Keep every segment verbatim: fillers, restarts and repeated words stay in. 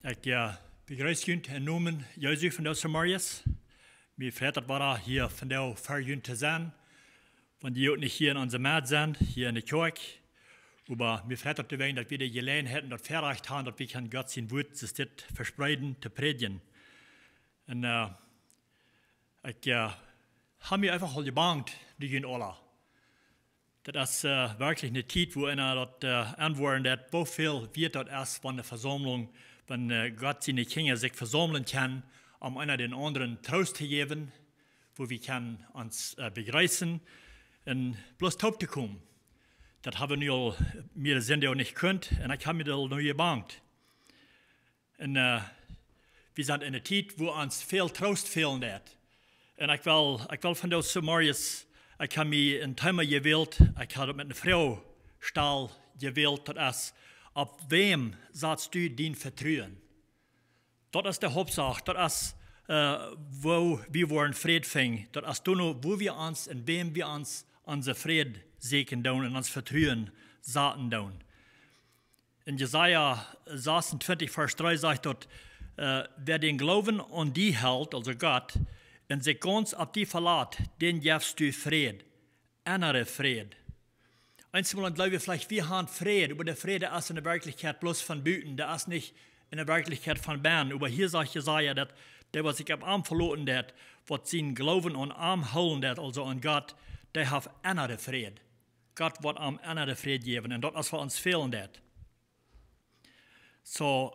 Ekj, äh, bejreess junt em Nomen Jesu vondoag zemorjes. Mie freit daut wada hia vondoag fa junt to sennen. Wan jie uk nich hia en onse Medd sent, hia en de Kjoakj. Oba mie freit daut to weeten, daut wie de Jeläajenheit un daut Väarajcht haben, daut wie kjennen Gott sien Wuat, soo aus dit vespreeden, to prädjen. Un, äh, ekj, äh, hab mie eefach aul jebangt, dee jie aula. Daut es, äh, werkjlich eene Tiet, wua eena daut, äh, aunwoaren deit, woo väl wieet daut es, wan de Vesaumlunk, wan, äh, Gott siene Kjinja sikj vesaumlen kjennen, om eena dän aundren Troost to jäwen, wua wie kjennen ons, äh, bejreessen un bloos toop to komen. Daut hab wie nu aul mearere Sindach nich jekunt un ekj hab mie daut aul nu jebangt. Un, äh, wie sent en eene Tiet, wua ons väl Troost fälen deit. Un ekj well, ekj well vondoag zemorjes, ekj hab mie een Thema jewält, ekj hab daut met eene Froagstell jewält, daut es: Opp wäm satst du dien Vetruen? Daut es de Hauptsach, daut es, äh, wua wie woaren Fräd finjen. Daut es doano, wua wie ons, en wäm wie ons, onse Fräd sieekjen doonen un ons Vetruen saten doonen. En Jesaja sasuntwintich, Varsch dree sajcht daut, äh: Wäa dän Gloowen aun die helt, aulsoo Gott, un sikj gaunz opp die velat, dän jefst du Fräd, enneren Fräd. Eenjemol dan jleew wie veleicht, wie haben Fräd, oba de Fräd es en de Werkjlichkjeit bloos von buten, dee es nich en de Werkjlichkjeit von bennen. Oba hia sajcht Jesaja, daut dee, waut sikj opp am veloten deit, waut sienen Gloowen aun am hoolen deit, aulsoo aun Gott, dee haft enneren Fräd. Gott woat am enneren Fräd jäwen. Un daut es, waut ons fälen deit. Soo,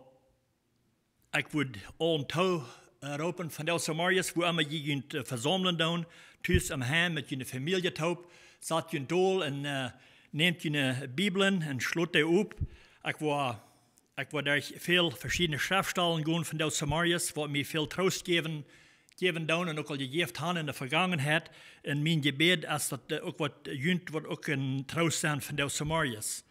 ekj wudd aule too, äh, roopen vondoag zemorjes, wua emma jie junt, äh, vesaumlen doonen, tus, em Heim, met june Famielje toop, sat junt dol un, äh, nämt june Bibeln un schlot dee op. Ekj woa, ekj woa derch väl veschiedne Schreftstalen gonen vondoag zemorjes, waut mie väl Troost jäwen, jäwen doonen un uk aul jejäft haben en de Vegangenheit. Un mien Jebäd es daut, äh, uk waut junt, waut uk een Troost sent vondoag zemorjes.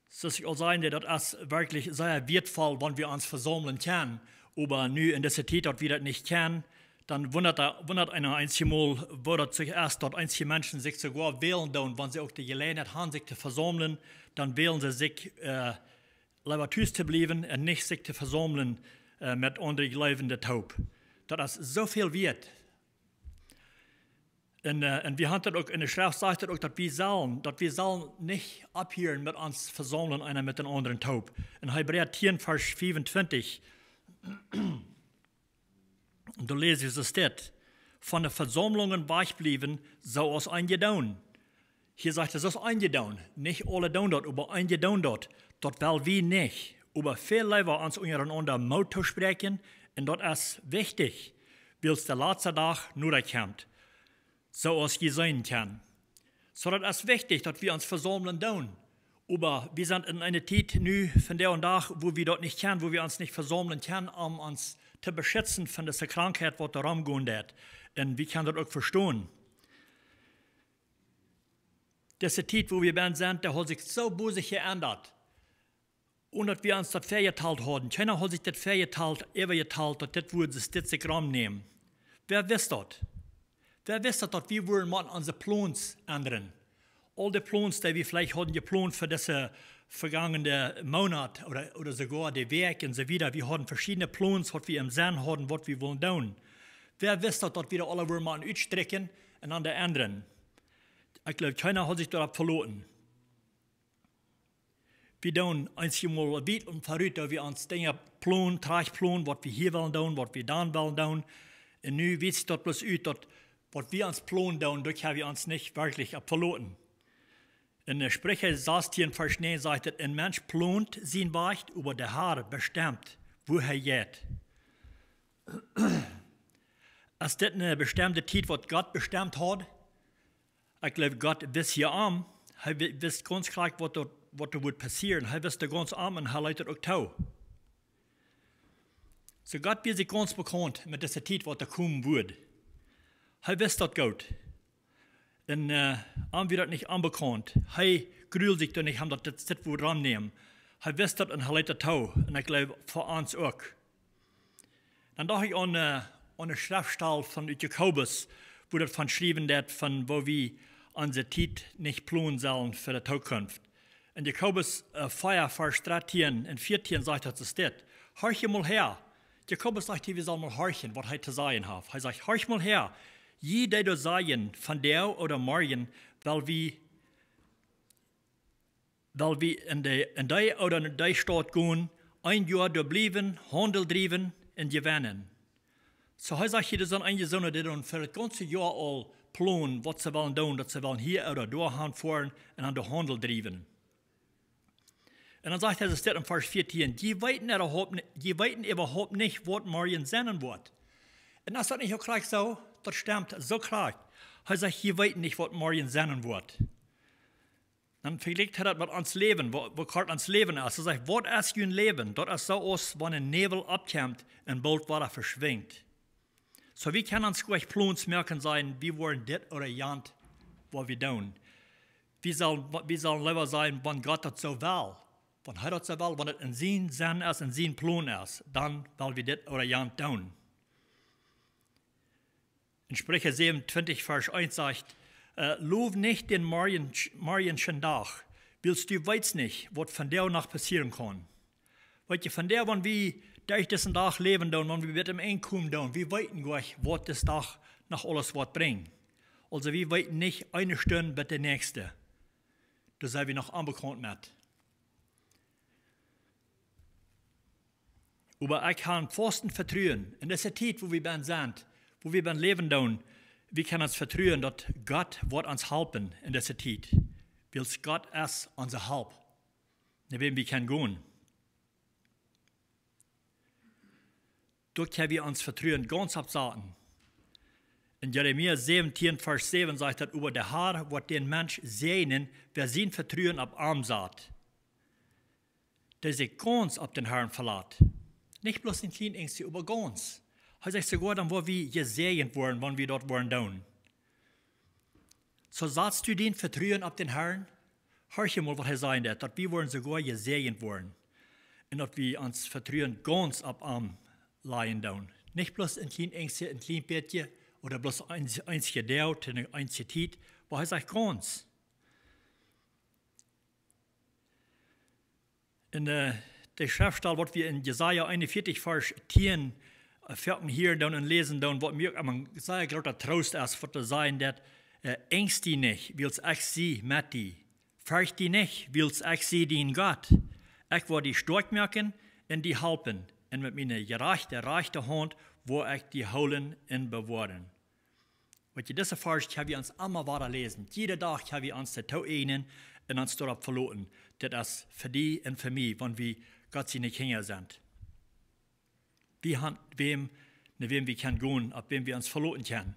Soo aus ekj aul säd, daut es werkjlich sea wieetvoll, wan wie ons vesaumlen kjennen. Oba nu en dise Tiet, daut wie daut nich kjennen, dan wundat daut, wundat eena eenjemol, woo daut sikj es, daut eenje Menschen sikj soogoa wälen doonen, wan see uk de Jeläajenheit haben, sikj to vesaumlen, dan wälen see sikj, äh, leewa tus to bliewen un nich sikj to vesaumlen, äh, met aundre Jleewende toop. Daut es soo väl wieet. Un, äh, un wie haben daut uk, en de Schreft sajcht daut uk, daut wie sellen, daut wie sellen nich opphieren met ons vesaumlen, eena met dän aundren toop. En Hebräa tieen, Varsch fiefuntwintich, doa läs wie soo aus dit: Von de Vesaumlungen wajchbliewen, soo aus eenje doonen. Hia sajcht et, soo aus eenje doonen. Nich aule doonen daut, oba eenje doonen daut. Daut well wie nich. Oba väl leewa ons unjarenaunda Moot toospräakjen, un daut es wichtich, wiels de latste Dach noda kjemt. Soo aus jie seenen kjennen. Soo, daut es wichtich, daut wie ons vesaumlen doonen. Oba wie sent en eene Tiet nu, vondoag dän Dach, wua wie daut nich kjennen, wua wie ons nich vesaumlen kjennen, om ons to beschitzen von dise Krankheit, waut doa romgonen deit. Un wie kjennen daut uk vestonen. Dise Tiet, wua wie bennen sent, dee haft sikj soo bosich jeendat. Onen daut wie ons daut väajetalt hauden. Kjeena haud sikj daut väajetalt, äwajetalt, daut dit wudd, daut dit sikj romnämen. Wäa wist daut? Wäa wist daut, daut wie wudden motten onse Plons endren? Aul de Plons, dee wie veleicht hauden jeplont fa dise vegangne Moonat ooda, ooda soogoa de Wäakj un soo wieda. Wie hauden veschiedne Plons, waut wie em Senn hauden, waut wie wullen doonen. Wäa wist daut, daut wie daut aula wudden motten utsträakjen un dan endren? Ekj jleew, kjeena haud sikj doaropp veloten. Wie doonen eenjemol wiet em Verut, daut wie ons Dinja plonen, trajcht plonen, waut wie hia wellen doonen, waut wie dan wellen doonen. Un nu wiest daut bloos ut, daut waut wie ons plonen doonen, doa kjenn wie ons nich werkjlich opp veloten. En, äh, Spricha sastieen, Varsch näajen sajcht et: Een Mensch plont sienen Wajch, oba de Herr bestemt, wua hee jeit. Es dit eene bestemde Tiet, waut Gott bestemt haud? Ekj jleew, Gott wist hia aun. Hee wi-, wist gaunz kloa, waut doa, waut doa wudd passieren. Hee wist doa gaunz aun un hee leet et uk too. Soo Gott wia sikj gaunz bekaunt met dise Tiet, waut doa komen wudd. Hee wist daut goot. Un, äh, am wia daut nich onbekaunt. Hee gruld sikj doa nich om, daut dit, dit wudd romnämen. Hee wist daut un hee leet et too. Un ekj jleew, fa ons uk. Dan docht ekj aun, äh, aun eene Schreftstell von ut Jakobus, wua daut von schriewen deit, von woo wie onse Tiet nich plonen sellen fa de Tookunft. En Jakobus äh, vea, Varsch dartieen un vieetieen sajcht daut soo dit: Horch mol häa. Jakobus sajcht hia, wie sellen mol horchen, waut hee to sajen haft. Hee sajcht: Horch mol häa, jie, dee doa sajen, vondoag ooda morjen well wie, well wie en dee, en dee ooda en dee Staut gonen, een Joa doa bliewen, Haundel driewen un jewennen. Soo hee sajcht hia, doa sent eenje soone, dee dan fa daut gaunze Joa aul plonen, waut see wellen doonen, daut see wellen hia ooda doa han foaren un aun dän Haundel driewen. Un dan sajcht hee, daut steit en Varsch vieetieen: Jie weeten äwahaupt ni-, jie weeten äwahaupt nich, waut morjen sennen woat. Un es daut nich uk krakjt soo? Daut stemt soo krakjt. Hee sajcht: Jie weeten nich, waut morjen sennen woat. Dan vejlikjt hee daut met ons Läwen, woo, woo kort ons Läwen es. Hee sajcht: Waut es jun Läwen? Daut es soo aus wan een Näwel oppkjemt un boolt wada veschwinjt. Soo wie kjennen ons goanich Plons moaken, sajen, wie woaren dit ooda jant, waut wie doonen. Wie sellen, wie sellen leewa sajen, wan Gott daut soo well. Wan hee daut soo well, wan et en sien Senn es, en sien Plon es, dan well wie dit ooda jant doonen. En Spricha säwenuntwintich, Varsch eent sajcht: äh, Low nich dän morjen-, morjenschen Dach, wiels du weetst nich, waut vondoag noch passieren kaun. Weetst du, vondoag, wan wie derch disen Dach läwen doonen, wan wie met am enkomen doonen, wie weeten goanich, waut dis Dach noch aules woat brinjen. Aulsoo wie weeten nich eene Stund bat de näakjste. Doa sent wie noch onbekaunt met. Oba ekj hab een faustet Vetruen en dise Tiet, wua wie bennen sent, wua wie bennen läwen doonen. Wie kjennen ons vetruen, daut Gott woat ons halpen en dise Tiet. Wiels Gott es onse Help. No wäm wie kjennen gonen. Doa kjenn wie ons Vetruen gaunz opp saten. En Jeremia säwentieen, Varsch säwen sajcht daut: Oba de Herr woat dän Mensch säajnen, wäa sien Vetruen opp am sat. Dee sikj gaunz opp dän Herrn velat. Nich bloos een kjlien Enjstje, oba gaunz. Hee sajcht soogoa, dan woa wie jesäajent woaren, wan wie daut woaren doonen. Soo satst du dien Vetruen opp dän Herrn? Horch mol, waut hee sajen deit, daut wie woaren soogoa jesäajent woaren. Un daut wie ons Vetruen gaunz opp am lajen doonen. Nich bloos een kjlien Enjstje, een kjlien bät, ooda bloos een, een Jedeelt, eene, eene Tiet, oba hee sajcht gaunz. En äh, de Schreftstäd, waut wie en Jesaja eenunvieetich, Varsch tieen, äh, foaken hieren doonen un läsen doonen, waut mie uk emma een sea groota Troost es, waut doa sajcht daut: äh, Enjst die nich, wiels ekj sie met die. Fercht die nich, wiels ekj sie dien Gott. Ekj woa die stoakj moaken un die halpen, un met miene jerajchte rajchte Haunt woa ekj die hoolen un bewoaren. Weetst du, dise Varsch kjenn wie ons emma wada läsen. Jieda Dach kjenn wie ons doa too eejnen un ons doaropp veloten. Dit es fa die un fa mie, wan wie Gott siene Kjinja sent. Wie han wäm, no wäm wie kjennen gonen, opp wäm wie ons veloten kjennen.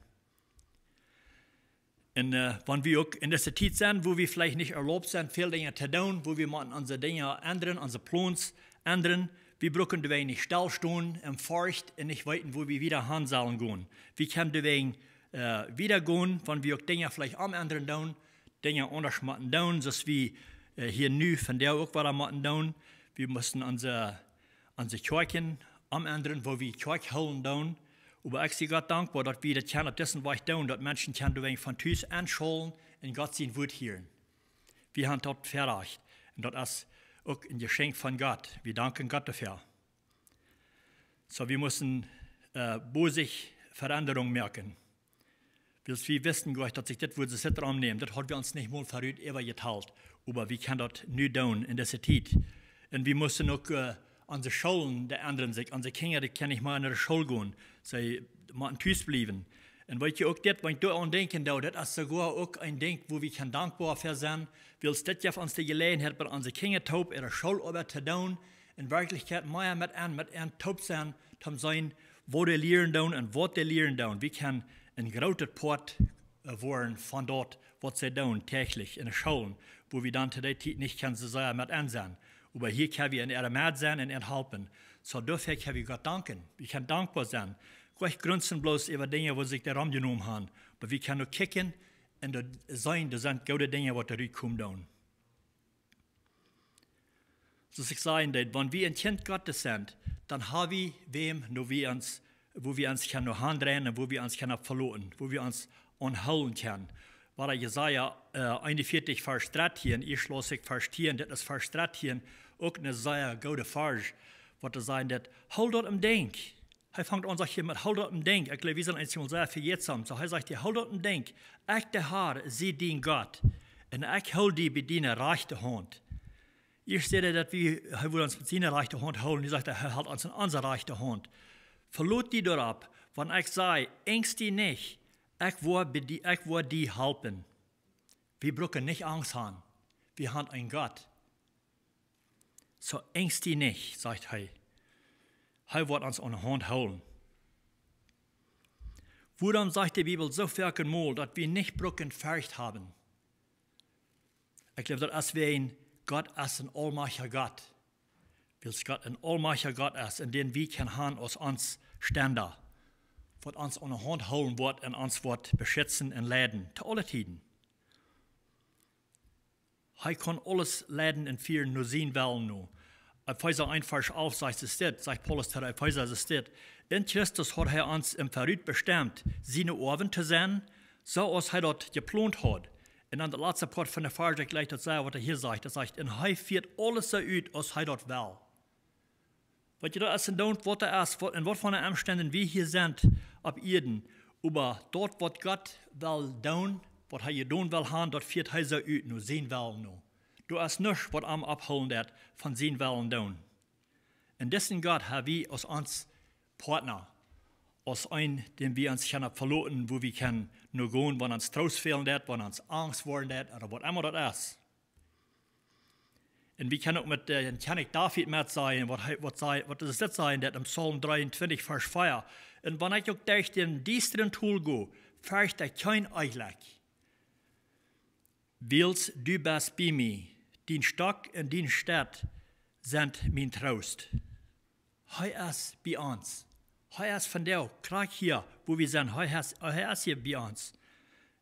Un äh, wan wie uk en dise Tiet sent, wua wie veleicht nich erlaubt sent, väl Dinja to doonen, wua wie motten onse Dinja endren, onse Plons endren, wie bruken doawäajen nich stellstonen en Forcht un nich weeten, wua wie wieda han sellen gonen. Wie kjennen doawäajen äh, wieda gonen, wan wie uk Dinja veleicht omendren doonen, Dinja aundasch motten doonen, soo aus wie äh, hia nu vondoag uk wada motten doonen. Wie musten onse, onse Kjoakjen omendren, woo wie Kjoakj hoolen doonen. Oba ekj sie Gott dankboa, daut wie daut kjennen opp disen Wajch doonen, daut Menschen kjennen doawäajen von Tus aunschaulen un Gott sien Wuat hieren. Wie han daut Väarajcht. Un daut es uk een Jeschenkj von Gott. Wie danken Gott doafäa. Soo, wie musten äh, bosich Veendrunk moaken. Wiels wie wisten goanich, daut sikj dit wudd soo omnämen. Daut haud wie ons nich mol verut äwajetalt. Oba wie kjennen daut nu doonen en dise Tiet. Un wie musten uk äh, onse Schoolen, dee endren sikj. Onse Kjinja, dee kjennen nich mea no de School gonen. See motten tus bliewen. Un weetst du uk dit, wan ekj doaraun denkjen doo, daut es soogoa uk een Dinkj, wua wie kjennen dankboa fa sennen. Wiels dit jeft ons de Jeläajenheit, met onse Kjinja toop äare Schooloabeit to doonen, en Werkjlichkjeit mea met an, met an toop sennen, toom seenen, woo dee lieren doonen un waut dee lieren doonen. Wie kjennen een grootet Poat äh, woaren von daut, waut see doonen däachlich en de Schoolen, wua wie dan to dee Tiet nich kjennen soo sea met an sennen. Oba hia kjenn wie en äare Med sennen un an halpen. Soo doafäa kjenn wie Gott danken. Wie kjennen dankboa sennen. Goanich grunzen bloos äwa Dinja, waut sikj doaromm jenomen han. Oba wie kjennen uk kjikjen un daut seenen, doa sent goode Dinja, waut doa rutkomen doonen. Soo aus ekj säd, daut wan wie een Kjint Gottes sent, dan ha wie wäm, no wie ons, wua wie ons kjennen no han dreien un wua wie ons kjennen opp veloten, wua wie ons aunhoolen kjennen. Wada Jesaja, äh, eenunvieetich, Varsch dartieen, ekj läs Varsch tieen, dit es Varsch dartieen, uk een sea gooda Varsch, waut doa sajcht daut: "Hool daut em Denkj." Hee fangt aun, sajcht hee, met: "Hool daut em Denkj." Ekj jleew, wie sent eenjemol sea vejätsam. Soo, hee sajcht: "Hool daut em Denkj. Ekj, de Har, sie dien Gott. Un ekj hool die bie diene rajchte Haunt." Ieescht säd hee daut wie, hee wudd ons met siene rajchte Haunt hoolen. Nu sajcht hee, hee helt ons en onse rajchte Haunt. "Veloot die doaropp, wan ekj saj: Angst die nich. Ekj woa bie die, ekj woa die halpen." Wie brucken nich Angst han. Wie han een Gott. "Soo angst die nich", sajcht hee. Hee woat ons aun de Haunt hoolen. Wuarom sajcht de Bibel soo foaken mol, daut wie nich brucken Forcht haben? Ekj jleew, daut es wäajen Gott es een aulmajchtja Gott. Wiels Gott een aulmajchtja Gott es, un dän wie kjennen han aus ons Stenda, waut ons aun de Haunt hoolen woat un ons woat beschitzen un leiden, to aule Tieden. Hee kaun aules leiden un fieren no sien Wellen no. Efeesa eent Varsch alf sajcht es dit, sajcht Paulus to de Efeesa es dit: "In Christus haud hee ons em Verut bestemt, siene Oawen to sennen, soo aus hee daut jeplont haud." Un dan de latste Poat von de Varsch, ekj jleew daut sajcht, waut hee hia sajcht. Daut sajcht: "Un hee fieet aules soo ut aus hee daut well." Weetst du, daut es een Doonen, waut doa es, waut, en waut fa Omstenden wie hia sent opp Ieed. Oba daut, waut Gott well doonen, waut hee jedonen well han, daut fieet hee soo ut no sien Wellen no. Doa es nuscht, waut am aufhoolen deit von sien Wellen doonen. Un disen Gott ha wie aus ons Partner, aus een, dän wie ons kjennen veloten, wua wie kjennen no gonen, wan ons Troost fälen deit, wan ons Angst woaren deit, ooda waut emma daut es. Un wie kjennen uk met, äh, dän Kjennich David met sajen, waut hee, waut saj-, waut es dit sajen, daut em Psalm dreeuntwintich, Varsch vea: "Un wan ekj uk derch dän diestren Dol go, fercht ekj kjeen Onjlekj. Wiels du best bie mie, dien Stock un dien Staff sent mien Troost." Hee es bie ons. Hee es vondoag, krakjt hia, wua wie sent. Hee es, hee es hia bie ons.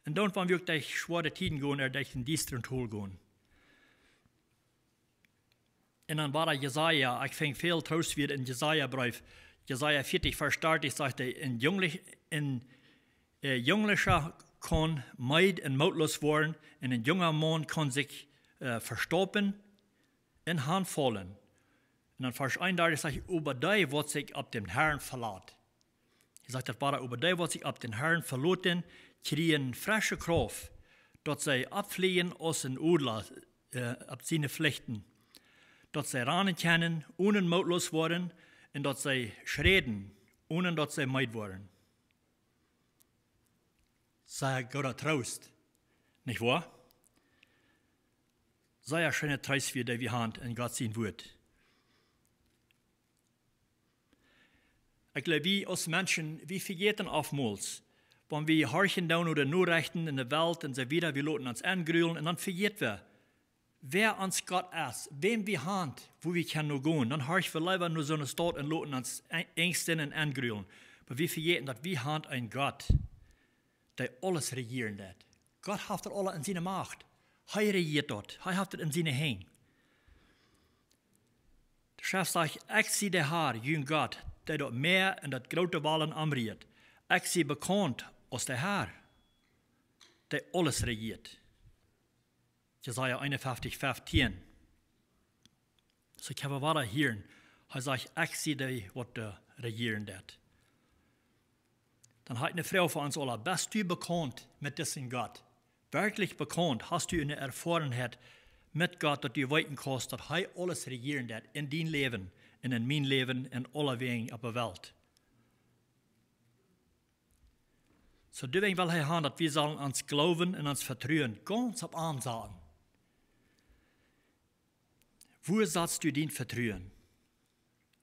Un dan, wan wie uk derch schwoare Tieden gonen, ooda derch dän diestren Dol gonen. Un dan wada Jesaja, ekj finj väl Troost wada em Jesaja Breef. Jesaja vieetich, Varsch dartich sajcht hee: "Een Junglich-, een, äh, Junglicha kaun meed un mootloos woaren, un een junga Maun kaun sikj, äh, vestoppen un hanfaulen." Un dan Varsch eenundartich sajcht: "Oba dee, waut sikj opp dän Harn velat." Hee sajcht daut wada: "Oba dee, waut sikj opp dän Harn veloten, kjrieen fresche Krauft, daut see oppfleajen aus een Odla, äh, opp siene Flichten, daut see ranen kjennen, onen mootloos woaren, un daut see schräden, onen daut see meed woaren." Sea gooda Troost, nich woa? Sea scheene Troost wada, dee wie han en Gott sien Wuat. Ekj jleew, wie aus Menschen, wie vejäten oftmols, wan wie horchen doonen no de Norechten en de Welt un soo wieda, wie loten ons aungrullen un dan vejäten wie, wäa ons Gott es, wäm wie han, wua wie kjennen no gonen. Dan horchen wie leewa no soone Staut un loten ons en-, angsten un aungrullen. Oba wie vejäten, daut wie han een Gott, dee aules rejieren deit. Gott haft daut aula en siene Macht. Hee rejieet daut. Hee haft daut en siene Henj. De Schreft sajcht: "Ekj sie de Har, jun Gott, dee daut Mäa un daut groote Walen omrieet. Ekj sie bekaunt aus de Har, dee aules rejieet." Jesaja eenunfeftich, feftieen. Soo kjenn wie wada hieren, hee sajcht: "Ekj sie dee, waut doa rejieren deit." Dan ha ekj eene Froag fa ons aula: Best du bekaunt met disen Gott? Werkjlich bekaunt? Hast du eene Erfoarenheit met Gott, daut du weeten kaust, daut hee aules rejieren deit en dien Läwen un en mien Läwen un aulawäajen opp de Welt? Soo, doawäajen well hee han, daut wie sellen ons Gloowen un ons Vetruen gaunz opp am saten. Wua satst du dien Vetruen?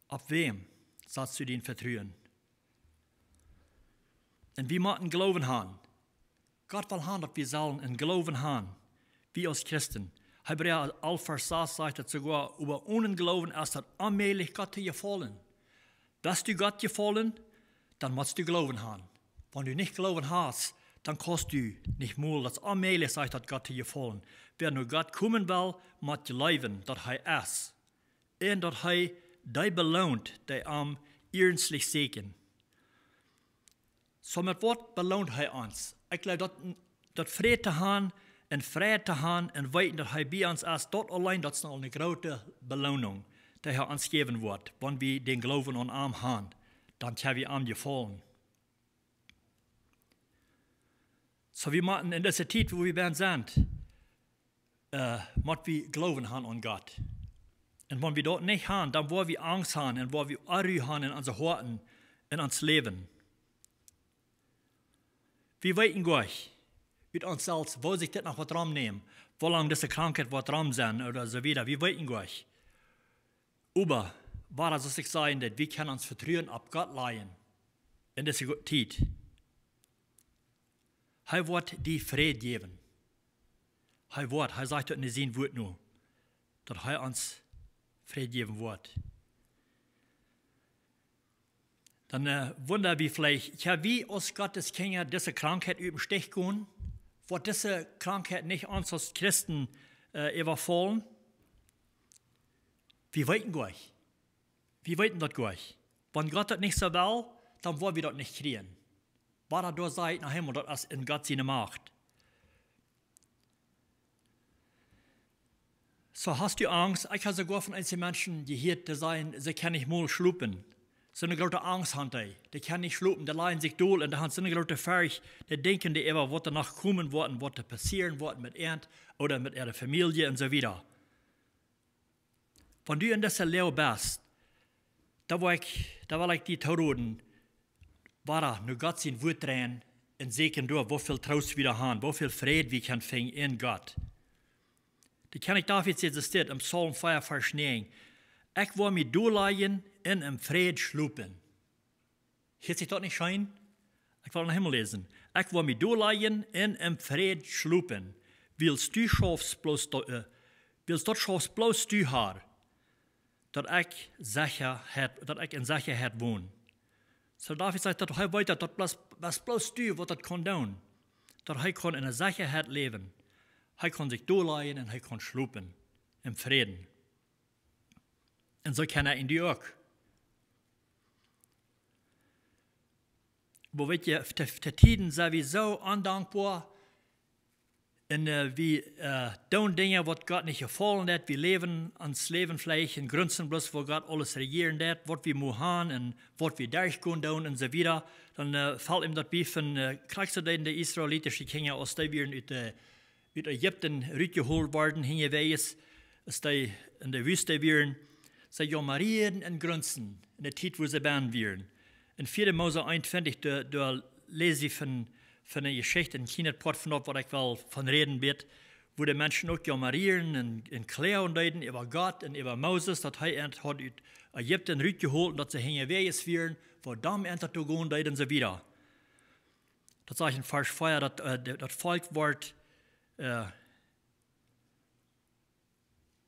Opp wäm satst du dien Vetruen? Un wie motten Gloowen han. Gott well han, daut wie sellen een Gloowen han. Wie aus Christen. Hebräa alf Varsch sas sajcht daut soogoa, äwa onen Gloowen es daut onmäajlich, Gott to jefaulen. West du Gott jefaulen, dan motst du Gloowen han. Wan du nich Gloowen hast, dan kaust du nich mol, daut es onmäajlich, sajcht daut, Gott to jefaulen. Wäa no Gott komen well, mott jleewen, daut hee es. Un daut hee dee beloont, dee am iernstlich sieekjen. Soo, met waut beloont hee ons? Ekj jleew, daut, daut Fräd to han un Freid to han un weeten, daut hee bie ons es, daut auleen, daut es aul eene groote Beloonunk, dee hee ons jäwen woat, wan wie dän Gloowen aun am han, dan kjenn wie am jefaulen. Soo, wie motten en dise Tiet, wua wie bennen sent, äh, mott wie Gloowen han aun Gott. Un wan wie daut nich han, dan woa wie Angst han un woa wie Onru han en onse Hoaten, en ons Läwen. Wie weeten nich ut ons selfst, woo sikj dit noch woat romnämen, woo lang dise Krankheit woat rom sennen ooda soo wieda. Wie weeten nich. Oba, woo daut sikj sajcht, daut wie kjennen ons Vetruen opp Gott lajen en dise Go-, Tiet. Hee woat die Fräd jäwen. Hee woat, hee sajcht daut en sien Wort nu, daut hee ons Fräd jäwen woat. Dan, äh, wunda wie veleicht, jo, wie aus Gottes Kjinja dise Krankheit ut däm Stich gonen, woat dise Krankheit nich ons aus Christen, äh, äwafaulen? Wie weeten nich. Wie weeten daut nich. Wan Gott daut nich soo well, dan woa wie daut nich kjrieen. Woo daut doa sajcht, na Himmel, daut es en Gott siene Macht. Soo, hast du Angst? Ekj hab soogoa von eenje Menschen jehieet, dee sajen, see kjennen nich mol schlopen. Soone groote Angst han dee. Dee kjennen nich schlopen, dee lajen sikj dol un dee han soone groote Forcht, dee denkjen doaräwa, waut doa noch komen woat un waut doa passieren woat met an ooda met äare Famielje un soo wieda. Wan du en dise Loag best, dan well ekj, dan well ekj die toroden, wada no Gott sien Wort dreien un sieekjen doa, woo väl Troost wie doa han, woo väl Fräd wie kjennen finjen en Gott. De Kjennich David sajcht, es dit em Psalm vea, Varsch näajen: "Ekj woa mie dol lajen un em Fräd schlopen." Hieet sikj daut nich scheen? Ekj well noch eemol läsen. "Ekj woa mie dol lajen un em Fräd schlopen, wiels du schaufst bloos do-, äh, wiels daut schaufst bloos du, Herr, daut ekj Sechaheit, daut ekj en Sechaheit won." Soo David sajcht, daut hee weet, daut daut bloos, daut bloos du, waut daut kaun doonen. Daut hee kaun en Sechaheit läwen. Hee kaun sikj dol lajen un hee kaun schlopen em Fräd. Un soo kaun hee en die uk. Oba weetst, to, to Tieden sent wie soo ondankboa un, äh, wie, äh, doonen Dinja, waut Gott nich jefaulen deit. Wie läwen ons Läwen veleicht un grunzen bloos, woo Gott aules rejieren deit, waut wie motten han un waut wie derchgonen doonen un soo wieda. Dan, äh, felt mie daut bie von, äh, krakjt soo deeden de israelitische Kjinja, aus dee wieren ut de ut Ägipten rutjeholt worden, hinjawäajes, aus dee en de Wüste wieren. See jaumarieren un grunzen en de Tiet, wua see bennen wieren. En vieede Mose eenuntwintich, doa, doa läs wie von, von eene Jeschicht, een kjlienet Poat von daut, waut ekj well von räden, bat, wua de Menschen uk jaumarieren un, un kloagen deeden äwa Gott un äwa Moses, daut hee an haud ut Ägipten rutjeholt un daut see hinjawäajes wieren, woo domm an daut too gonen deed un soo wieda. Daut sajcht en Varsch vea, daut, äh, de-, daut Volkj wort, äh,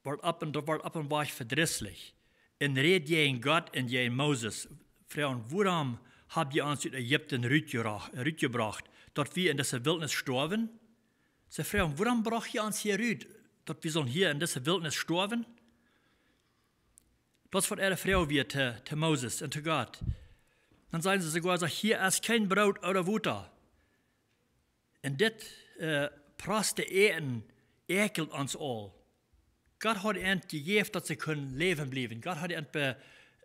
wort opp un, daut wort opp eenen Wajch vedrisslich un räd jäajen Gott un jäajen Moses, froagen: "Wuarom hab jie ons ut Ägipten rutjebrocht, rutjebrocht, daut wie en dise Wiltnis stoawen?" See froagen: "Wuarom brocht jie ons hia rut, daut wie sullen hia en dise Wiltnis stoawen?" Daut es waut äare Froag wia to, to Moses un to Gott. Dan sajen see soogoa, sajcht: "Hia es kjeen Broot ooda Wota. Un dit, äh, proste Äten äakjelt ons aul." Gott haud an jejäft, daut see kunnen läwen bliewen. Gott haud an be-,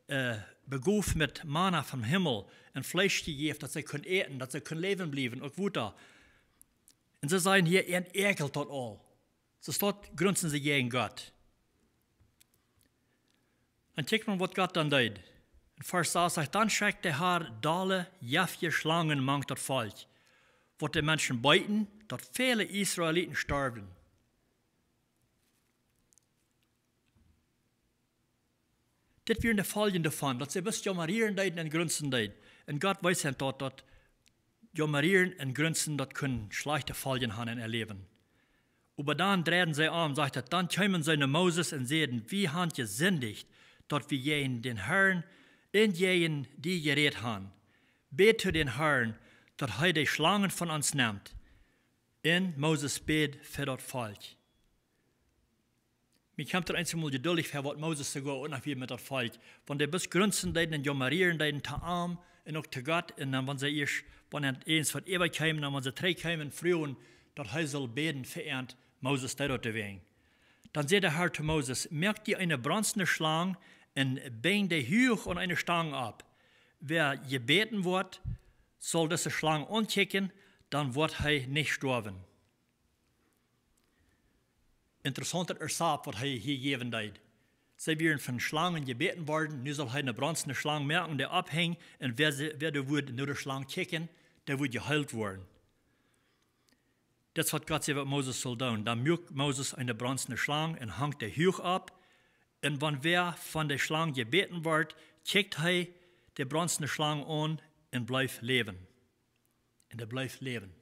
äh, begoft met Manna vom Himmel un Fleesch jejäft, daut see kunnen äten, daut see kunnen läwen bliewen, uk Wota. Un see sajen hia, an äakjelt daut aul. Soo stoakj grunzen see jäajen Gott. Un kjikj mau, waut Gott dan deed. En Varsch sas sajcht: "Dan schekjt de Herr dolle, jeftje Schlangen mank daut Volkj, waut de Menschen beeten, daut väle Israeliten storwen." Dit wieren de Foljen doavon, daut see bloos jaumarieren deeden un grunzen deeden. Un Gott wees an daut, daut jaumarieren un grunzen, daut kunnen schlajchte Foljen han en äa Läwen. Oba dan dreiden see om, sajcht et, dan kjeemen see no Moses un säden: "Wie han jesindicht, daut wie jäajen dän Herrn un jäajen die jerädt han. Bäd to dän Herrn, daut hee de Schlangen von ons nemt." Un Moses bäd fa daut Volkj. Mie kjemt daut eensjemol jeduldich ver, waut Moses soogoa uk noch wia met daut Volkj. Wan dee bloos grunzen deeden un jaumarieren deeden to am un uk to Gott. Un dan, wan see ieescht, wan an eens waut äwakjeem, dan wan see trigjkjeemen, froagen: daut hee sull bäden fa an. Moses deed daut doawäajen. Dan säd de Herr to Moses: Moak die eene bronzne Schlang un binj dee huach aun eene Stang opp. Wäa jebäten woat, saul dise Schlang aunkjikjen, dan woat hee nich stoawen. Interessauntet Rezapt, waut hee hia jäwen deed. See wieren von Schlangen jebäten worden, nu saul hee eene bronzne Schlang moaken, dee opphenjen, un wäa, see, wäa doa wudd no de Schlang kjikjen, dee wudd jeheelt woaren. Dit es, waut Gott säd, waut Moses sull doonen. Dan muak Moses eene bronzne Schlang un hunk dee huach opp. Un wan wäa von de Schlang jebäten wort, kjikjt hee de bronzne Schlang aun un bleef läwen. Un dee bleef läwen.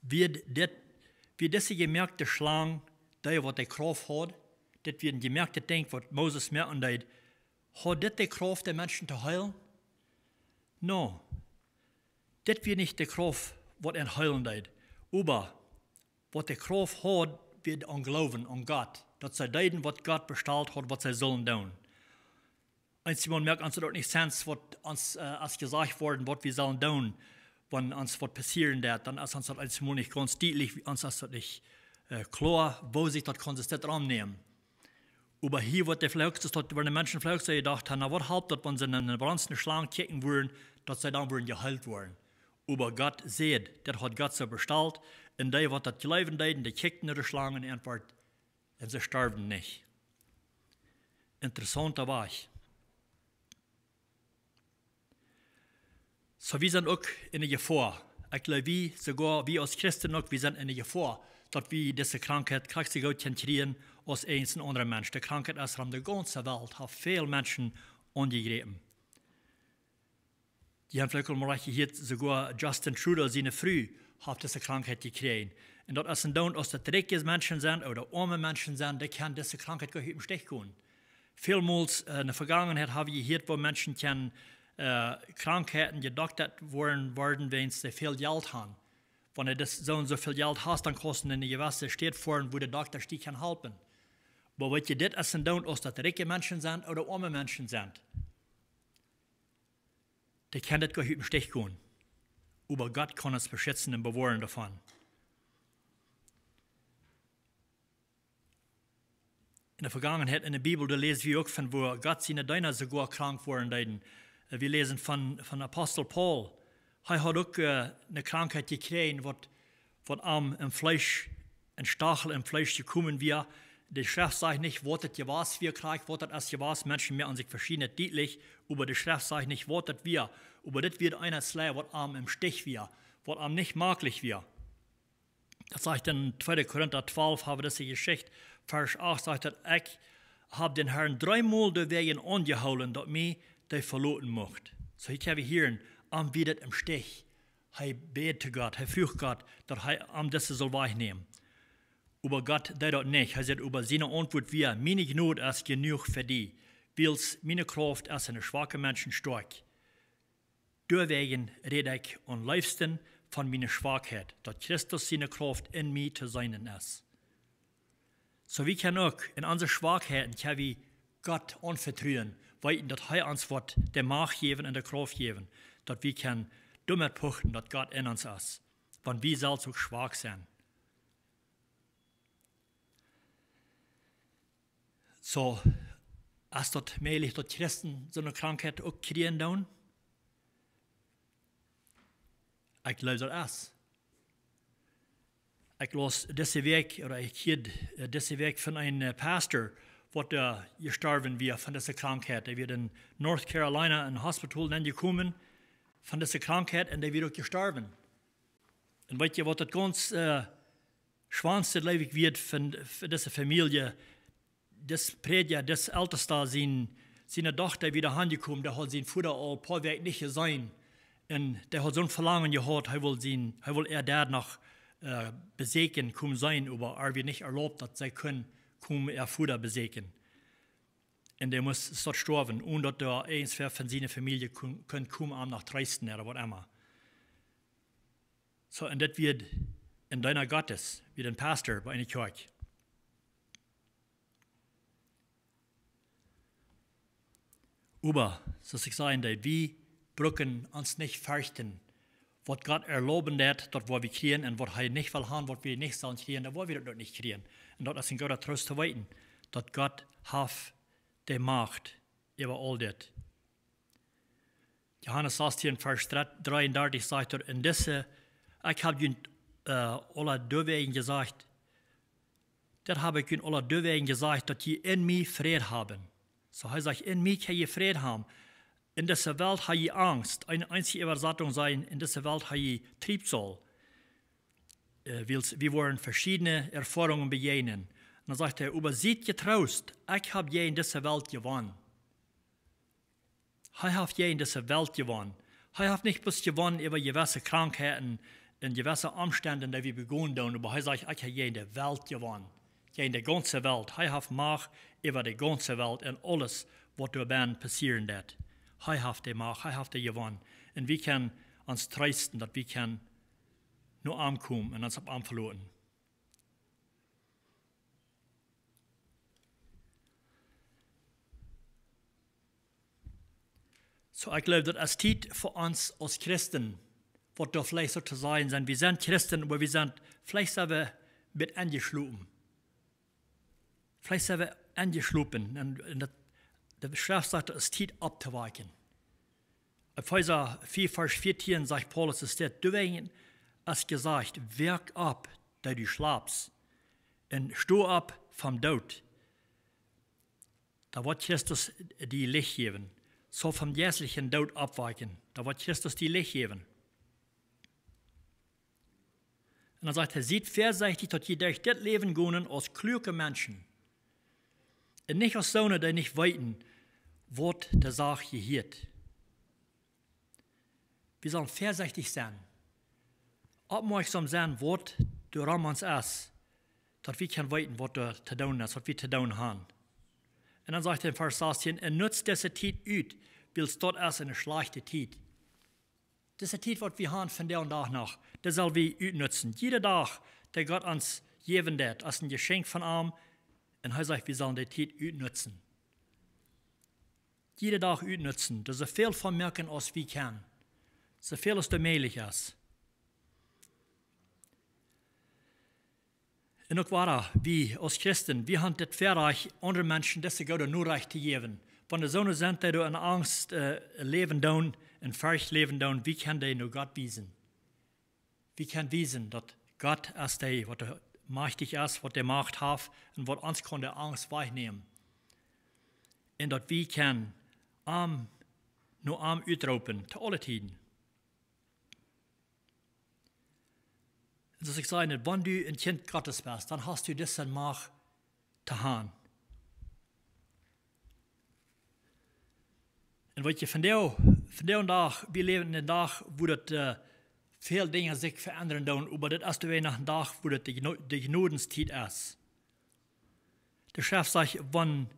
Wia dit, wia dise jemoakte Schlang, dee waut de Krauft haud, dit wia een jemoaktet Dinkj, waut Moses moaken deed, haud dit de Krauft, de Menschen to heelen? No, dit wia nich de Krauft, waut an heelen deed. Oba waut de Krauft haud, wia aun Gloowen aun Gott, daut see deeden, waut Gott bestalt haud, waut see sullen doonen. Eenjemol moakt ons daut uk nich Sens, waut ons, äh, aus jesajcht woat, waut wie sellen doonen, wan ons waut passieren deit, dan es ons daut eenjemol nich gaunz dietlich, ons es daut nich, äh, kloa, woo sikj daut kaun, daut rom nämen. Oba hia woat de Volkes, daut woaren de Menschen veleicht soo jedocht haben: Na, waut halpt daut, wan see no eene bronzne Schlang kjikjen wudden, daut see dan wudden jeheelt woaren? Oba Gott säd, daut haud Gott soo bestalt, un dee, waut daut jleewen deeden, dee kjikjten no de Schlang un an wort, un see storwen nich. Interessaunta Wajch. Soo, wie sent uk enne Jefoa. Ekj jleew, wie, soogoa wie aus Christen uk, wie sent enne Jefoa, daut wie dise Krankheit krakjt soo goot kjennen kjrieen aus irjent een aundra Mensch. De Krankheit es rom de gaunze Welt, haft väl Menschen aunjegräpen. Jie haben veleicht aul mol jehieet, soogoa Justin Trudeau, siene Fru, haft dise Krankheit jekjräajen. Un daut es een Doont, aus daut rikje Menschen sent ooda oame Menschen sent, dee kjennen dise Krankheit goanich ut däm Stich gonen. Välmols, äh, enne Vegangenheit hab wie jehieet, woo Menschen kjennen, äh, Krankheiten jedoktat woaren, woaren, wan see väl Jelt haben. Wan du soo un soo väl Jelt hast, dan kaust du no eene jewesse Staut foaren, wua de Dokta die kaun halpen. Oba weetst du, dit es een Doont, aus daut rikje Menschen sent ooda oame Menschen sent. Dee kjennen daut goanich ut däm Stich gonen. Oba Gott kaun ons beschitzen un bewoaren doavon. Enne Vegangenheit enne Bibel, doa läs wie uk von, woo Gott siene Deena soogoa krank woaren deeden. Äh, wie läsen von, von Apostel Paul. Hee haud uk, äh, eene Krankheit jekjräajen, waut, waut am em Fleesch, een Stachel em Fleesch jekomen wia. De Schreft sajcht nich, waut daut jewast wia, krakjt waut daut es jewast. Menschen moaken sikj veschiednet dietlich, oba de Schreft sajcht nich, waut daut wia. Oba dit wia eene Schlau, waut am em Stich wia, waut am nich maklich wia. Daut sajcht en tweede Korinta twalf, hab wie dise Jeschicht, Varsch acht, sajcht daut: Ekj hab dän Herrn dreemol doawäajen aunjehoolen, daut mie dee veloten mucht. Soo, hia kjenn wie hieren, am wia daut em Stich. Hee bäd to Gott, hee fruach Gott, daut hee am dise sull wajchnämen. Oba Gott deed daut nich. Hee säd: Oba siene Auntwuat wia: Miene Jnod es jenuach fa die, wiels miene Krauft es en de schwake Menschen stoakj. Doawäajen räd ekj aum leefsten von miene Schwakheit, daut Christus siene Krauft en mie to seenen es. Soo, wie kjennen uk en onse Schwakheiten, kjenn wie Gott aunvetruen, weeten, daut hee ons woat de Macht jäwen un de Krauft jäwen, daut wie kjennen doamet puchten, daut Gott en ons es, wan wie selfst uk schwak sent. Soo, es daut mäajlich, daut Christen soone Krankheit uk kjrieen doonen? Ekj jleew, daut es. Ekj laus dise Wäakj, ooda ekj hieed, äh, dise Wäakj von een, äh, Pastor, waut, äh, jestorwen wia von dise Krankheit. Hee wia en North Carolina en een Hospital nenjekomen von dise Krankheit un dee wia uk jestorwen. Un weetst du, waut daut gaunz, äh, schwoaste, jleew ekj, wia fa, fa dise Famielje, dis Prädja, dis Eltesta, sien, siene Dochta wia doahan jekomen, dee haud sienen Voda aul poa Wäakj nich jeseenen. Un dee haud soon Velangen jehaut, hee wull sien, hee wull äa Dad noch, äh, besieekjen, komen seenen, oba et wia nich erlaubt, daut see kunn komen äa Voda besieekjen. Un dee must soo stoawen, onen daut doa irjentwäa von siene Famielje kunn, kunn komen, am noch treesten ooda waut emma. Soo, un dit wia een Deena Gottes, wia een Pastor bie eene Kjoakj. Oba, soo aus ekj säd, daut wie brucken ons nich ferchten, waut Gott erlauben deed, daut woa wie kjrieen, un waut hee nich well han, waut wie nich sellen kjrieen, dan woa wie daut uk nich kjrieen. Un daut es een grooten Troost to weeten, daut Gott haft de Macht äwa aul dit. Johanes sastieen, Varsch dreeundartich sajcht doa: "En dise, ekj hab junt, äh, aula doawäajen jesajcht, dit hab ekj junt aula doawäajen jesajcht, daut jie en mie Fräd haben." Soo, hee sajcht, en mie kjenn jie Fräd haben. En dise Welt ha jie Angst. Eene eensje Äwasatunk sajcht, en dise Welt ha jie Triebsal. Äh, wiels wie woaren veschiedne Erfoarungen bejäajnen. Un dan sajcht hee: "Oba siet jetroost, ekj hab jäajen dise Welt jewonnen." Hee haft jäajen dise Welt jewonnen. Hee haft nich bloos jewonnen äwa jewesse Krankheiten un jewesse Omstend, dee wie begonen doonen, oba hee sajcht: "Ekj hab jäajen de Welt jewonnen." Jäajen de gaunze Welt. Hee haft Macht äwa de gaunze Welt un aules, waut doa bennen passieren deit. Hee haft de Macht, hee haft de jewonnen. Un wie kjennen ons treesten, daut wie kjennen no am komen un ons opp am veloten. Soo, ekj jleew, daut es Tiet fa ons aus Christen, waut doa veleicht soo to sajen sent: "Wie sent Christen, oba wie sent veleicht selfst een bät enjeschlopen." Veleicht sent wie enjeschlopen. Un, un daut, de Schreft sajcht, daut es Tiet opptowaken. Efeesa vea, Varsch vieetieen sajcht Paulus, es dit: "Doawäajen es jesajcht: Woak opp, dee du schlapst, un sto opp vom Doot. Dan woat Christus die Licht jäwen." Soo vom jeistlichen Doot oppwaken. Dan woat Christus die Licht jäwen. Un dan sajcht hee: "Siet väasechtich, daut jie derch dit Läwen gonen aus kluake Menschen. Un nich aus soone, dee nich weeten, waut de Sach jehieet." Wie sellen väasechtich sennen. Oppmoakjsom sennen, waut doaromm ons es. Daut wie kjennen weeten, waut doa to doonen es, waut wie to doonen haben. Un dan sajcht hee en Varsch sastieen: "Un nutzt dise Tiet ut, wiels daut es eene schlajchte Tiet." Dise Tiet, waut wie haben vondoag dän Dach noch, dee sell wie utnutzen. Jieda Dach, dee Gott ons jäwen deed, es een Jeschenkj von am. Un hee sajcht, wie sellen dee Tiet utnutzen. Jieda Dach utnutzen, doa soo väl von moaken aus wie kjennen. Soo väl aus doa mäajlich es. Un uk wada, wie aus Christen, wie haben daut Väarajcht, aundre Menschen dise goode Norecht to jäwen. Wan doa soone sent, dee doa en Angst, äh, läwen doonen, en Forcht läwen doonen, wie kjennen dee no Gott wiesen. Wie kjennen wiesen, daut Gott es dee, waut doa majchtich es, waut de Macht haft un waut ons kaun de Angst wajchnämen. Un daut wie kjennen am, no am utroopen, to aule Tieden. Un soo aus ekj säd, wan du een Kjint Gottes best, dan hast du dise Macht to haben. Un weetst, vondoag, vondoag dän Dach, wie läwen en eenen Dach, wua daut, äh, väl Dinja sikj veendren doonen, oba daut es doch noch een Dach, wua daut de Jno-, de Jnodenstiet es. De Schreft sajcht, wan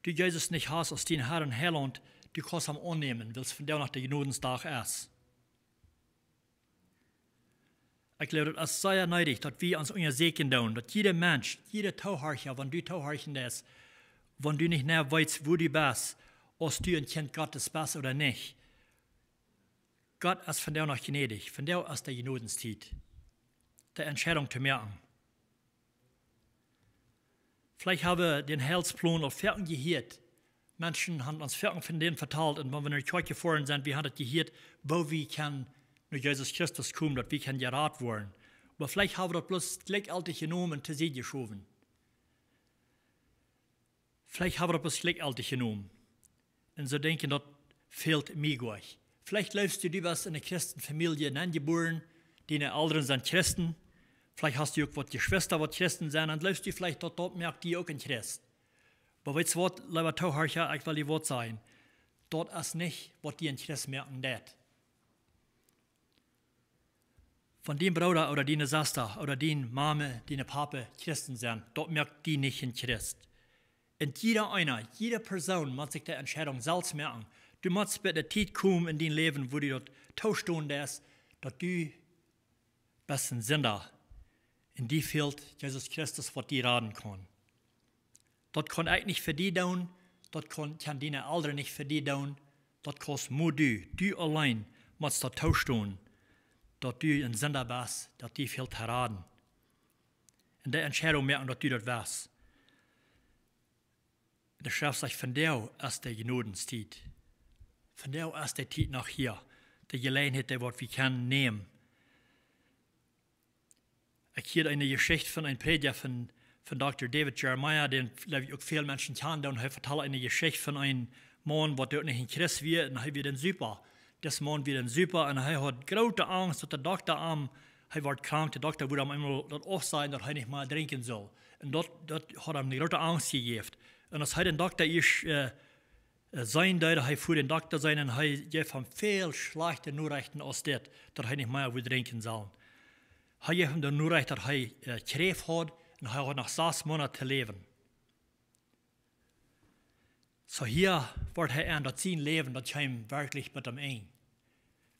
du Jesus nich hast aus dien Herr un Heilaunt, du kaust am aunnämen, wiels vondoag noch de Jnodendach es. Ekj jleew, daut es sea needich, daut wie ons unjasieekjen doonen, daut jieda Mensch, jieda Toohorcha, wan du toohorchen deist, wan du nich mea weetst, wua du best, aus du een Kjint Gottes best ooda nich. Gott es vondoag noch jnädich, vondoag es de Jnodenstiet, de Entscheidunk to moaken. Veleicht hab wie dän Heilsplon aul foaken jehieet. Menschen haben ons foaken von dän vetalt un wan wie no de Kjoakj jefoaren sent, wie haben daut jehieet, woo wie kjennen no Jesus Christus komen, daut wie kjennen jerat woaren. Oba veleicht hab wie daut bloos jlikjjeltich jenomen un to Sied jeschowen. Veleicht hab wie daut bloos jlikjjeltich jenomen. Un soo denkjen, daut fält mie goa. Veleicht jleefst du, du best en eene Christenfamielje nenjebuaren, diene Elren sent Christen. Veleicht hast du uk waut Jeschwista, waut Christen sent, un jleefst du veleicht, daut daut moakt die uk een Christ. Oba weetst waut, leewa Toohorcha, ekj well die waut sajen. Daut es nich, waut die een Christ moaken deit. Wan dien Brooda ooda diene Sesta ooda dien Mame, dien Pape Christen sent, daut moakt die nich een Christ. Un jieda eena, jieda Persoon mott sikj de Entscheidunk selfst moaken. Du motst bie de Tiet komen en dien Läwen, wua du daut toostonen deist, daut du best een Sinda. Un die fält Jesus Christus, waut die raden kaun. Daut kaun ekj nich fa die doonen, daut kaun, kjennen diene Elren nich fa die doonen, daut kaust mau du, du auleen motst daut toostonen. daut du een Sinda best, daut die fält to raden. Un dee Entscheidunk moaken, daut du daut west. De Schreft sajcht, vondoag es de Jnodenstiet. Vondoag es de Tiet noch hia. De Jeläajenheit, dee waut wie kjennen nämen. Ekj hieed eene Jeschicht von een Prädja von, von Dokta David Jeremiah, dän, jleew ekj, uk väl Menschen kjanen. Un hee vetald eene Jeschicht von een Maun, waut uk nich een Christ wia, un hee wia een Supa. Dis Maun wia een Supa un hee haud groote Angst, daut de Dokta am, hee wort krank, de Dokta wudd am eemol daut aufsajen, daut hee nich mea drinkjen sull. Un daut, daut haud am eene groote Angst jejäft. Un aus hee dän Dokta ieescht, äh, äh, seenen deed, hee fua dän Dokta seenen un hee jeef am väl schlajchte Norechten aus dit, daut hee nich mea wudd drinkjen sellen. Hee jeef am de Norecht, daut hee, äh, Kjräft haud un hee haud noch sas Moonat to läwen. Soo hia wort hee en, daut sien Läwen, daut kjeem werkjlich met am Enj.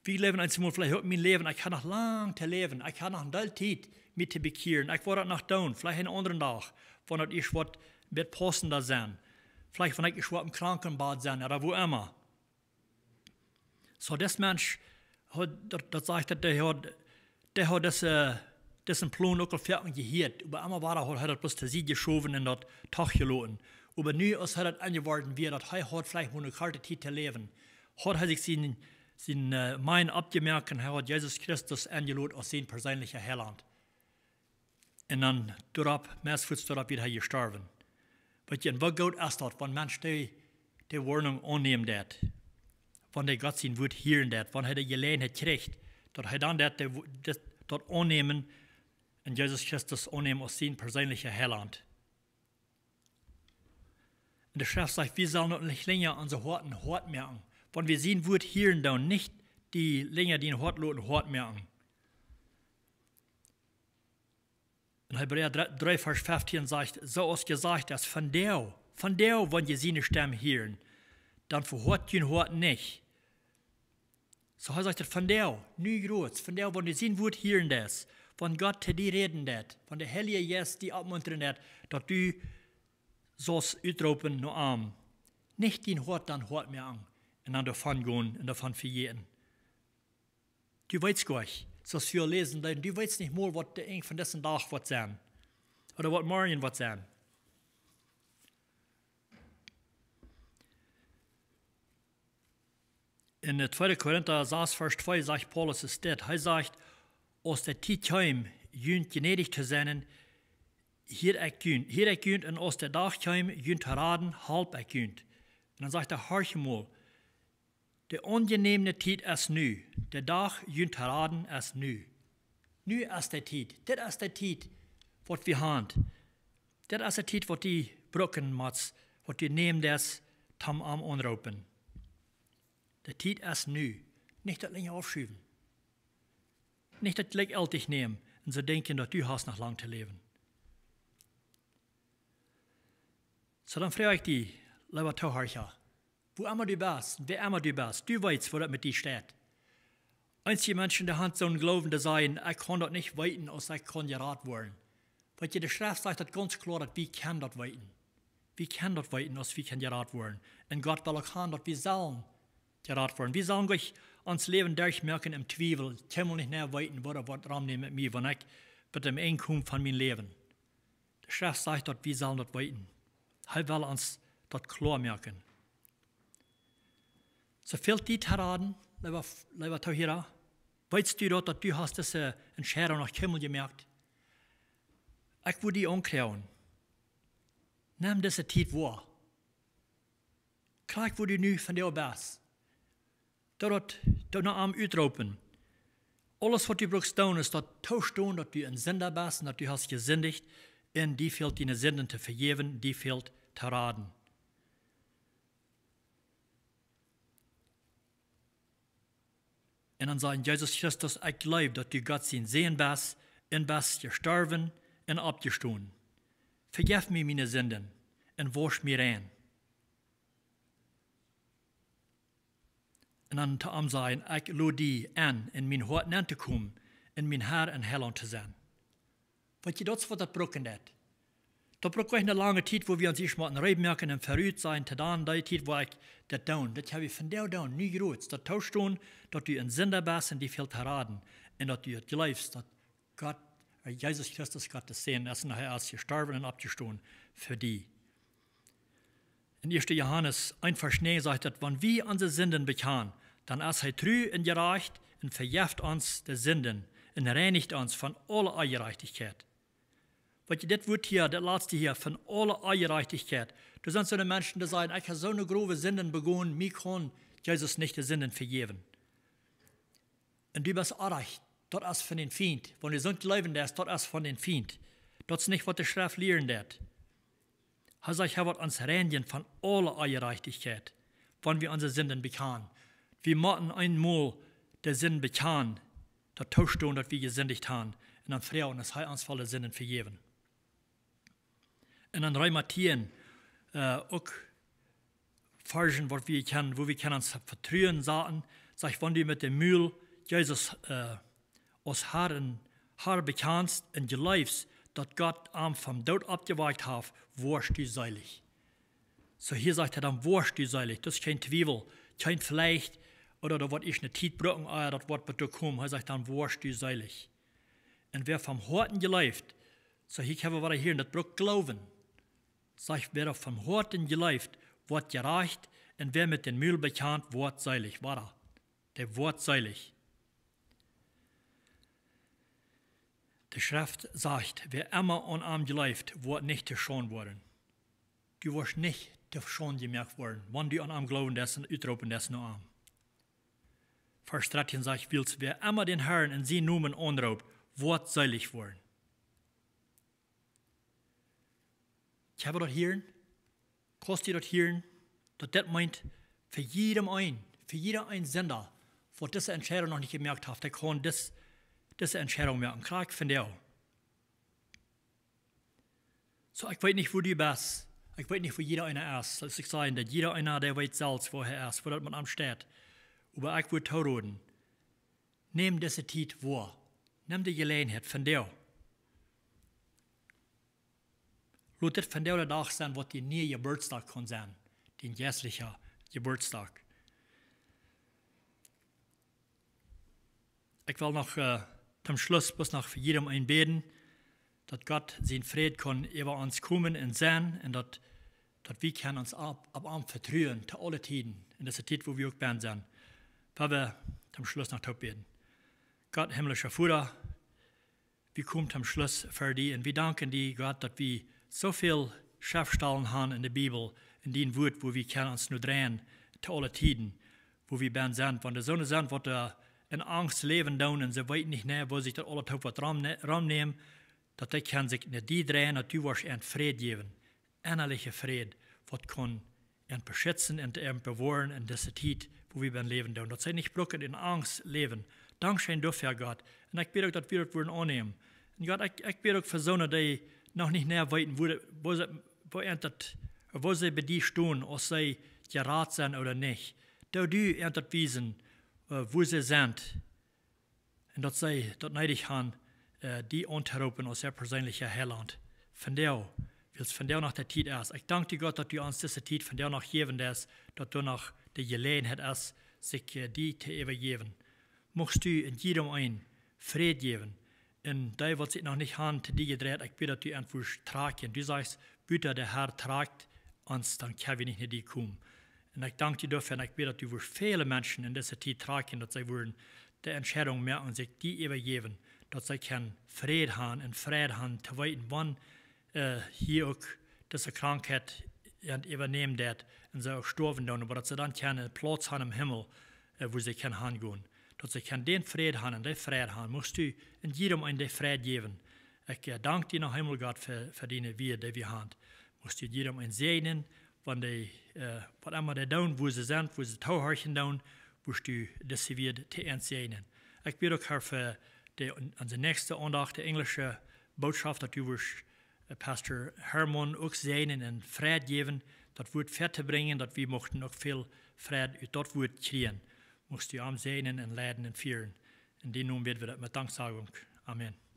Wie jleewen eemol veleicht uk, mien Läwen, ekj hab noch lang to läwen, ekj hab noch een Deel Tiet, mie to bekjieren, ekj woa daut noch doonen, veleicht een aundren Dach, wan daut ieescht waut met paussenda sennen, veleicht wan ekj ieescht waut em Krankenbad sie, ooda wua emma. Soo, dis Mensch, haud, daut, daut sajcht, daut dee haud, dee haud dise, disen Plon uk aul foaken jehieet, oba emma wada haud hee daut bloos to Sied jeschowen un daut doch jeloten. Oba nu, aus hee daut enjeworden wia, daut hee haud veleicht mau eene korte Tiet to läwen, haud hee sikj sien, sien, äh, mind oppjemoakt un hee haud Jesus Christus enjelot aus sien perseenlicha Heilaunt. Un dan doaropp, meist fuaz doaropp wia hee jestorwen. Weetst, un woo goot es daut, wan een Mensch dee, dee Woarnunk aunnämen deit, wan dee Gott sien Wuat hieren deit, wan hee de Jeläajenheit kjricht, daut hee dan deit, dee Wo-, dit, daut aunnämen un Jesus Christus aunnämen aus sien perseenlicha Heilaunt. Un de Schreft sajcht, wie sellen daut nich lenja aun onse Hoaten hoat moaken. Wan wie sien Wuat hieren, dan nich die lenja dien Hoat loten hoat moaken. En Hebräa dree, dree Varsch feftieen sajcht, soo aus jesajcht es, vondoag, vondoag, wan jie siene Stemm hieren, dan vehoat jun Hoat nich. Soo hee sajcht daut vondoag, nu jrods, vondoag, wan du sien Wuat hieren deist, wan Gott to die räden deit, wan de Heilje Jeist die oppmuntren deit, daut du saust utroopen no am. Nich dien Hoat dan hoat moaken un dan doavon gonen un doavon vejäten. Du weetst goanich, soo aus wie läsen, dan du weetst nich mol, waut de Enj von disen Dach woat sennen. Ooda waut morjen woat sennen. En, äh, tweede Korinta sas Varsch twee sajcht Paulus es dit. Hee sajcht, aus de Tiet kjeem, junt jnädich to sennen, hieed ekj junt, hieed ekj junt, un aus de Dach kjeem, junt to raden, holp ekj junt. Un dan sajcht hee, horch mol, de aunjenäme Tiet es nu, de Dach, junt to raden, es nu. Nu es de Tiet, dit es de Tiet, waut wie haben. Dit es de Tiet, waut du brucken motst, waut du nämen deist, toom am aunroopen. De Tiet es nu. Nich daut lenja aufschuwen. Nich daut jlikjjeltich nämen un soo denkjen, daut du hast noch lang to läwen. Soo, dan froag ekj die, leewa Toohiera, wua emma du best, wäa emma du best, du weetst, woo daut met die steit. Eenje Menschen, dee haben soon Gloowen, dee sajen, ekj kaun daut nich weeten, aus ekj kaun jerat woaren. Weetst, de Schreft sajcht daut gaunz kloa, daut wie kjennen daut weeten. Wie kjennen daut weeten, aus wie kjennen jerat woaren. Un Gott well uk haben, daut wie sellen jerat woaren. Wie sellen nich ons Läwen derchmoaken em Twiewel, kjemol nich mea weeten, woo daut woat romgonen met mie, wan ekj bie daut Enj kom von mien Läwen. De Schreft sajcht daut wie sellen daut weeten. Hee well ons daut kloa moaken. Soo fält die to raden, leewa, leewa Toohiera? Weetst du daut, daut du hast dise Entscheidunk noch kjemol jemoakt? Ekj wudd die aunkjrieen. Nem dise Tiet woa. Krakjt wua du nu vondoag best. Doo daut, doo no am utroopen. Aules waut du brukst doonen es daut toostonen, daut du een Sinda best un daut du hast jesindicht, un die fält diene Sinden to vejäwen, die fält to raden. Un dan sajen, Jesus Christus, ekj jleew, daut du Gott sien Sän best, un best jestorwen un oppjestonen. Vejeff mie miene Sinden un wausch mie rein. Un dan to am sajen, ekj lod die en, en mien Hoat nenn to komen, un mien Herr un Heilaunt to sennen. Weetst, daut es waut daut brucken deit. Daut brukt nich eene lange Tiet, wua wie ons ieescht mol reed moaken un verut sennen, to dan dee Tiet, wua ekj daut doo. Daut hab ekj vondoag jedonen, nu jrods. Daut toostonen, daut du een Sinda best un die fält to raden. un daut du daut jleefst, daut Gott, äh, Jesus Christus Gott de Sän es un hee es jestorwen un oppjestonen fa die. En 1. Johanes 1 Varsch 9 sajcht daut: "Wan wie onse Sinden bekjanen, dan es hee tru un jerajcht un vejeft ons de Sinden un reinicht ons von aule Onjerajchtichkjeit." Weetst du, dit Wuat hia, dit latste hia, von aule Onjerajchtichkjeit. Doa sent soone Menschen, dee sajen: "Ekj hab soone growe Sinden begonen, mie kaun Jesus nich de Sinden vejäwen." Un du best oajch, daut es von dän Fient. Wan du soont jleewen deist, daut es von dän Fient. Daut es nich waut de Schreft lieren deit. Hee sajcht, hee woat ons reinjen von aule Onjerajchtichkjeit, wan wie onse Sinden bekjanen. Wie motten eemol de Sind bekjanen, daut toostonen, daut wie jesindicht haben, un dan froagen, daut hee ons von de Sinden vejeft. Un en Reema tieen, äh, uk Varschen, waut wie kjennen, wua wie kjennen ons Vetruen saten, sajcht, wan du met däm Mul Jesus, äh, aus Herr un, Herr bekjanst un jleefst, daut Gott am vom Doot oppjewakjt haft, woascht du seelich. Soo hia sajcht hee, dan woascht du seelich. Daut es kjeen Twiewel, kjeen veleicht, ooda daut woat ieescht ne Tiet brucken, ea daut woat bat doa komen. Hee sajcht, dan woascht du seelich. Un wäa vom Hoaten jleeft, soo hia kjenn wie wada hieren, daut brukt Gloowen. Sajcht, wäa vom Hoaten jleeft, woat jerajcht, un wäa met däm Mul bekjant, woat seelich. Wada, dee woat seelich. De Schreft sajcht, wäa emma aun am jleeft, woat nich to Schaund woaren. Du woascht nich to Schaund jemoakt woaren, wan du aun am jleewen deist un utroopen deist no am. Varsch dartieen sajcht, wiels wäa emma dän Herrn en sienen Nomen aunroopt, woat seelich woaren. Kjenn wie daut hieren? Kaust du daut hieren? Daut dit meent, fa jiedem een, fa jieda een Sinda, waut dise Entscheidunk noch nich jemoakt haft, dee kaun dis, dise Entscheidunk moaken. Krakjt vondoag. Soo, ekj weet nich, wua du best. Ekj weet nich, wua jieda eena es. Soo aus ekj säd, daut jieda eena, dee weet selfst, wua hee es, wua daut met am steit. Oba ekj wudd toroden, nem dise Tiet woa. Nem de Jeläajenheit vondoag. Lot dit vondoag de Dach sennen, waut dien niea Jeburtsdach kaun sennen. Dien jeistlicha Jeburtsdach. Ekj well noch, äh, toom Schluss bloos noch fa jiedem een bäden, daut Gott sien Fräd kaun äwa ons komen un sennen, un daut, daut wie kjennen ons opp, opp am vetruen, to aule Tieden, en dise Tiet, wua wie uk bennen sent. Lot wie toom Schluss noch toop bäden. Gott, himmlischa Voda, wie komen toom Schluss ver die un wie danken die, Gott, daut wie soo väl Schreftstalen haben en de Bibel, en dien Wuat, wua wie kjennen ons no dreien, to aule Tieden, wua wie bennen sent. Wan doa soone sent, waut doa en Angst läwen doonen un see weeten nich, nä, woo sikj daut aule toop woat rom-, romnämen, daut dee kjennen sikj no die dreien, daut du woascht an Fräd jäwen, ennaliche Fräd, waut kaun an beschitzen un an bewoaren en dise Tiet, wua wie bennen läwen doonen. Daut see nich brucken en Angst läwen. Dankscheen doafäa, Gott. Un ekj bäd uk, daut wie daut wudden aunnämen. Un Gott, ekj, ekj bäd uk fa soone, dee noch nich nau weeten, wua, wua see, wua an daut, wua see bie die stonen, aus see jerat sent ooda nich. Doo du an daut wiesen, äh, wua see sent. Un daut see daut needich haben, äh, die auntoroopen aus äa perseenlicha Heilaunt. Vondoag, wiels vondoag noch de Tiet es. Ekj dank die, Gott, daut du ons dise Tiet vondoag noch jäwen deist, daut doa noch de Jeläajenheit es, sikj, äh, die to äwajäwen. Muchst du en jiedem een Fräd jäwen. Un dee, waut sikj noch nich haben to die jedreit, ekj bäd, daut du an wurscht trakjen. Du sajchst, buta de Herr trakjt ons, dan kjenn wie nich no die komen. Un ekj dank die doafäa un ekj bäd, daut du wurscht väle Menschen en dise Tiet trakjen, daut see wudden de Entscheidunk moaken, sikj die äwajäwen, daut see kjennen Fräd haben un Freid haben to weeten, wan, äh, hia uk dise Krankheit an äwanämen deit un see uk stoawen doonen, oba daut see dan kjennen Plauz haben em Himmel, äh, wua see kjennen hangonen. Daut see kjennen dän Fräd haben un dee Freid haben. Muchst du en jiedem een dee Freid jäwen. Ekj, äh, dank die noch eemol, Gott, fa, fa diene Wieed, dee wie haben. Muchst du jiedem een säajnen, wan dee, äh, waut emma dee doonen, wua see sent, wua see toohorchen doonen, muchst du dise Wieed to an säajnen. Ekj bäd uk, Herr, fa de, onse näakjste Aundacht, de enjlische Bootschoft, daut du wurscht, äh, Pastor Herman uk säajnen un Freid jäwen, daut Wuat väatobrinjen, daut wie muchten uk väl Freid ut daut Wuat kjrieen. Muchst du am säajnen un leiden un fieren. En dien Nomen bäd wie daut met Danksagunk. Amen.